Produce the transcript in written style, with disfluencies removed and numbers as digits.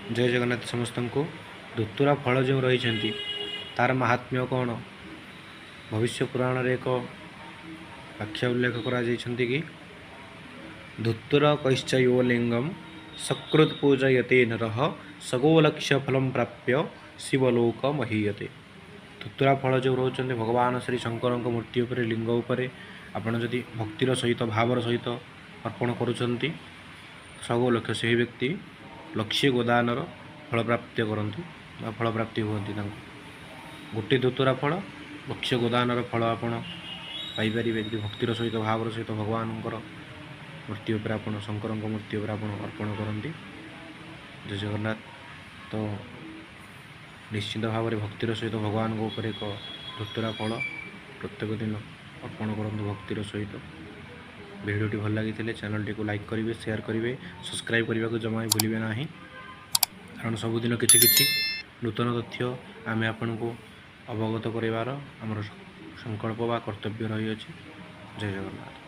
ଜୟ ଜଗନ୍ନାଥ ସମସ୍ତଙ୍କୁ। ଧୁତୁରା ଫଳ ଯେଉଁ ରହିଛନ୍ତି, ତାର ମାହାତ୍ମ୍ୟ କ'ଣ? ଭବିଷ୍ୟ ପୁରାଣରେ ଏକ ବାକ୍ୟ ଉଲ୍ଲେଖ କରାଯାଇଛନ୍ତି କି ଧୁତୁର କୈଶ୍ଚୟୋ ଲିଙ୍ଗମ ସକୃତ ପୂଜୟତେ ନରଃ ସଗୋଲକ୍ଷ ଫଲମ ପ୍ରାପ୍ୟ ଶିବଲୋକ ମହୀୟତେ। ଧୁତୁରା ଫଳ ଯେଉଁ ରହୁଛନ୍ତି, ଭଗବାନ ଶ୍ରୀ ଶଙ୍କରଙ୍କ ମୂର୍ତ୍ତି ଉପରେ, ଲିଙ୍ଗ ଉପରେ ଆପଣ ଯଦି ଭକ୍ତିର ସହିତ, ଭାବର ସହିତ ଅର୍ପଣ କରୁଛନ୍ତି, ସଗୋଲକ୍ଷ, ସେହି ବ୍ୟକ୍ତି ଲକ୍ଷ୍ୟ ଗୋଦାନର ଫଳପ୍ରାପ୍ତି କରନ୍ତି ବା ଫଳପ୍ରାପ୍ତି ହୁଅନ୍ତି ତାଙ୍କୁ। ଗୋଟିଏ ଧୁତୁରା ଫଳ ଲକ୍ଷ୍ୟ ଗୋଦାନର ଫଳ ଆପଣ ପାଇପାରିବେ, ଯଦି ଭକ୍ତିର ସହିତ, ଭାବର ସହିତ ଭଗବାନଙ୍କର ମୂର୍ତ୍ତି ଉପରେ ଆପଣ, ଶଙ୍କରଙ୍କ ମୂର୍ତ୍ତି ଉପରେ ଆପଣ ଅର୍ପଣ କରନ୍ତି। ଜୟ ଜଗନ୍ନାଥ। ତ ନିଶ୍ଚିତ ଭାବରେ ଭକ୍ତିର ସହିତ ଭଗବାନଙ୍କ ଉପରେ ଏକ ଧୁତୁରା ଫଳ ପ୍ରତ୍ୟେକ ଦିନ ଅର୍ପଣ କରନ୍ତୁ ଭକ୍ତିର ସହିତ। ଭିଡ଼ିଓଟି ଭଲ ଲାଗିଥିଲେ ଚ୍ୟାନେଲଟିକୁ ଲାଇକ୍ କରିବେ, ସେୟାର କରିବେ, ସବସ୍କ୍ରାଇବ୍ କରିବାକୁ ଜମା ବି ଭୁଲିବେ ନାହିଁ, କାରଣ ସବୁଦିନ କିଛି କିଛି ନୂତନ ତଥ୍ୟ ଆମେ ଆପଣଙ୍କୁ ଅବଗତ କରିବାର ଆମର ସଂକଳ୍ପ ବା କର୍ତ୍ତବ୍ୟ ରହିଅଛି। ଜୟ ଜଗନ୍ନାଥ।